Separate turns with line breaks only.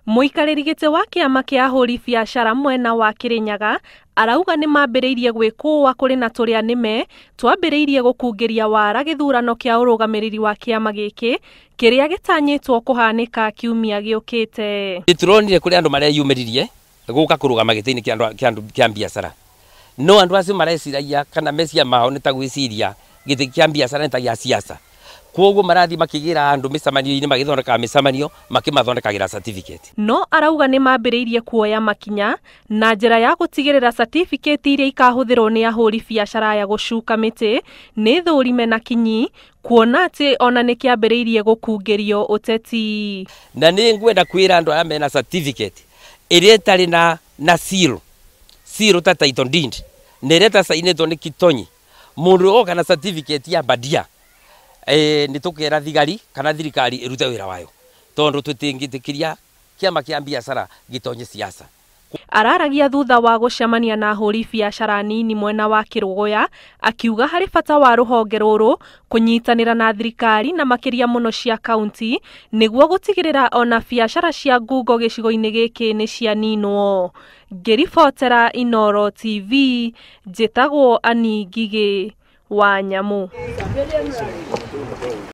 Mũikarĩri gĩtĩ wa kĩama kĩa ahũri biacara mwena wa Kĩrĩnyaga arauga nĩ mambĩrĩirie gwĩkũa kũrĩ na tũrĩa nĩme twambĩrĩirie gũkungĩria wara gĩthurano kĩa ũrũgamĩrĩri wa kĩama gĩkĩ kĩrĩa gĩtanyĩtwo kũhanĩka kiumia gĩũkĩte.
Nĩtũronire kũrĩ andũ mareyumĩririe gũka kũrũgama gĩtĩ-inĩ kĩa biacara, no andũ acio mareciragia kana meciria mao nĩ ta gwĩciria gĩtĩ kĩa biacara nĩ ta gĩa siasa, koguo marathiĩ makĩgĩra andũ mĩcemanio-inĩ, magĩthondekaga mĩcemanio makĩmathondekagĩra certificate.
No arauga nĩ mambĩrĩirie kuoya makinya na njĩra ya gũtigĩrĩra certificate iria ikahũthĩrwo nĩ ahũri biacara aya gũcuka mĩtĩ nĩ thũrime na kinyi, kuona atĩ ona nĩ kĩambĩrĩirie gũkungĩrio ũteti.
Na nĩ ngwenda kwĩra andũ arĩa mena certificate ĩrĩa ĩtarĩ na seal ta title deed, na ĩrĩa ĩtacainĩtwo nĩ Kitonyi, mũndũ oka na certificate ya bandia, nĩ tũkera thigari kana thirikari ĩrute wĩra wayo, tondũ tũtingĩtĩkĩria kĩama kĩa biacara gĩtonye siasa.
Araragia thutha wa gũcemania na ahũri biacara nini mwena wa Kĩrũgũya, akiuga harĩ bata wa rũhonge rũrũ kũnyitanĩra na thirikari na makĩria mũno cia kaunti nĩguo gũtigĩrĩra ona biacara cia ngungo gĩcigo-inĩ gĩkĩ nĩ cianinwo. Ngĩribotera Inooro TV, njĩtagwo Annie Ngigĩ wa Nyamũ.